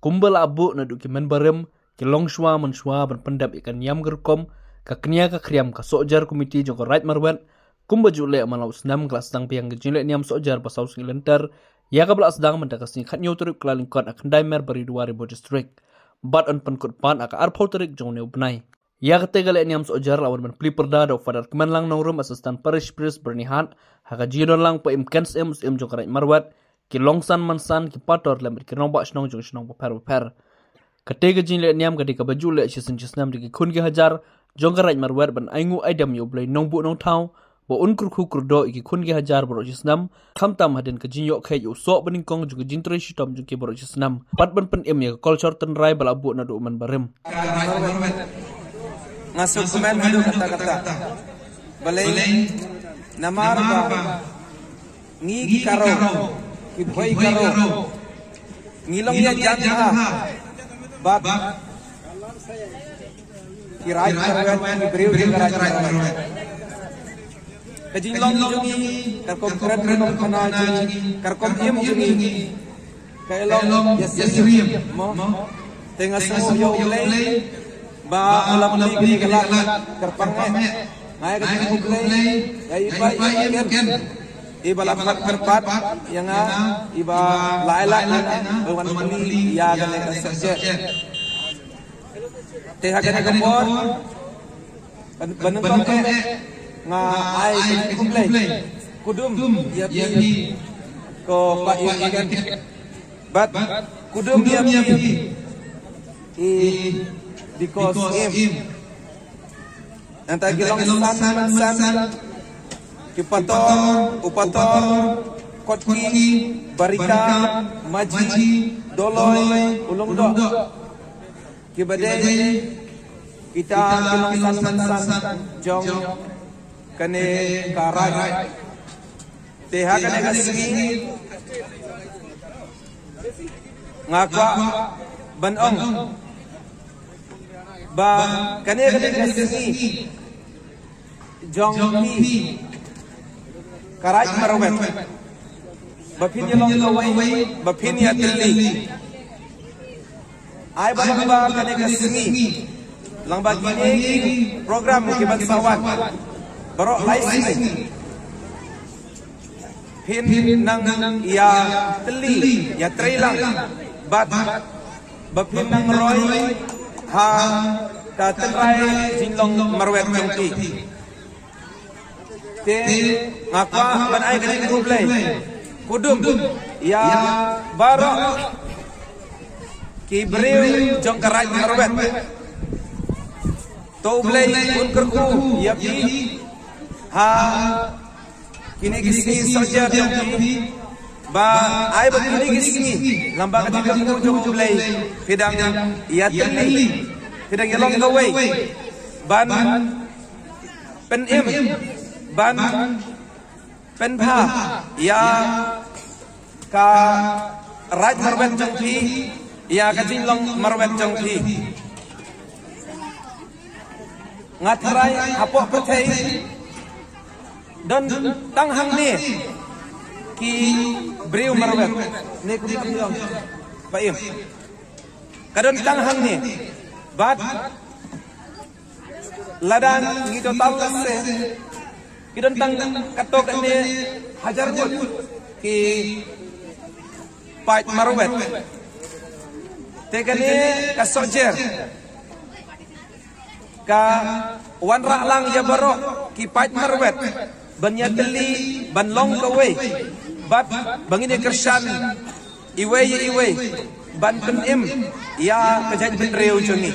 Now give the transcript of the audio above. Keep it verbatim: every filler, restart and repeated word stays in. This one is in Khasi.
Kumba la buh naduh ki mynbarim, ki longshuwa mynshwa ban pyndep ïa ka niam ka rukom, ka knia ka khriam, ka sohjer komiti jong ka Raid Marwet, kumba ju leh man la u snem ka la sdang biang ka jingleh niam sohjer ba saw sngi lynter, ïa kaba la sdang mynta ka sngi khathynñiew tarik Kyllalyngkot ha Khyndai Mer Baridua Ri Bhoi District. Bad yn pynkut pat ha ka arphew tarik jong une u bnai. Ïa kata ka leh niam sohjer la wan ban plie pyrda da u Father Kmenlang Nongrum, Assistant Parish Priest Byrnihat, ha ka jingdon lang u Paiem Ken Syiem, Syiem jong ka Raid Marwet, ki longsan mansan, ki pastor lem bad ki rangbah shnong jong shnong bapher bapher. Kata ka jingleh niam ka dei kaba ju leh shisien shisnem da ki khun ki hajar jong ka Raid Marwet ban ainguh aidem ïa u Blei Nongbuh Nongthaw, ba un kyrkhu kyrdoh ïa ki khun ki hajar baroh shisnem, khamtam hadien ka jingïoh kheit ïa u soh banyngkong jong ka jingtrei shitom jong ki baroh shisnem. Bad ban pynim ïa ka kolshor tynrai ba la buh naduh mynbarim. Nga sngewkmen haduh katta katta. Balei? Namar ba ngi ki Garo, ki Bhoi Garo, ngi long ïa jan bha bad ki Raid Marwet, ki briew jong ka Raid Marwet. Ka jinglong jong ngi, ka rukom kren, ka rukom khana jong ngi, ka rukom im jong ngi, ka long ïa syriem, mo. Te nga sngew ïa U Blei ba u la plie kane ka lad kyrpang eh. Nga ai ka jingkhublei ïa i Bah Ken, i ba la kyrpad ïa nga, i ba la ai lad ïa nga ban wan plie ïa kane ka subject. Te ha kane ka por, ban, ban nyngkong eh, nga ai ka jingkhublei kudum ïa phi ko Bah Ken. Bad kudum ïa phi i Diko Syiem. Nangta ki longsan mansan, ki pastor, u pastor, Kotki, Barika, Maji, Doloi, u Lyngdoh. Kiba dei kita ki longsan mansan jong kane ka raid. Te ha kane ka sngi nga kwah ban ong ba kane ka dei ka sngi jong phi ka Raid Marwet, ba phin ïa long kawei, ba phin ïa tylli. Ai ba lyngba kane ka sngi, lyngba kine ki program kiban sa wan baroh lai sngi, phin nang ïa tylli, ïa trei lang bad ba phin nang roi ha ka tynrai jinglong marwet jong phi. Te nga kwah ban ai ka jingkhublei kudum ïa baroh ki briew jong ka Raid Marwet. To U Blei un kyrkhu ïa phi ha kine ki sngi sohjer jong phi, ba ai ba kine ki sngi lyngba ka jingkyrkhu jong U Blei phi dang ïa tylli, phi dang ïa long kawei ban pynim, ban pynbha ïa ka Raid Marwet jong phi, ïa ka jinglong marwet jong phi. Nga tharai hapoh pyrthei don tang hangne ki briew marwet, ne kumno ki ong, Bah Ïem? Ka don tang hangne. Bad lada ngi total lehse, ki don tang katto katne hajar ngut ki paid marwet. Te kane ka sohjer ka wanrah lang ïa baroh ki paid marwet ban ïa tylli, ban long kawei, bad ba ngin ïa kyrshan iwei ïa iwei ban pynim ïa ka jaitbynriew jong ngi.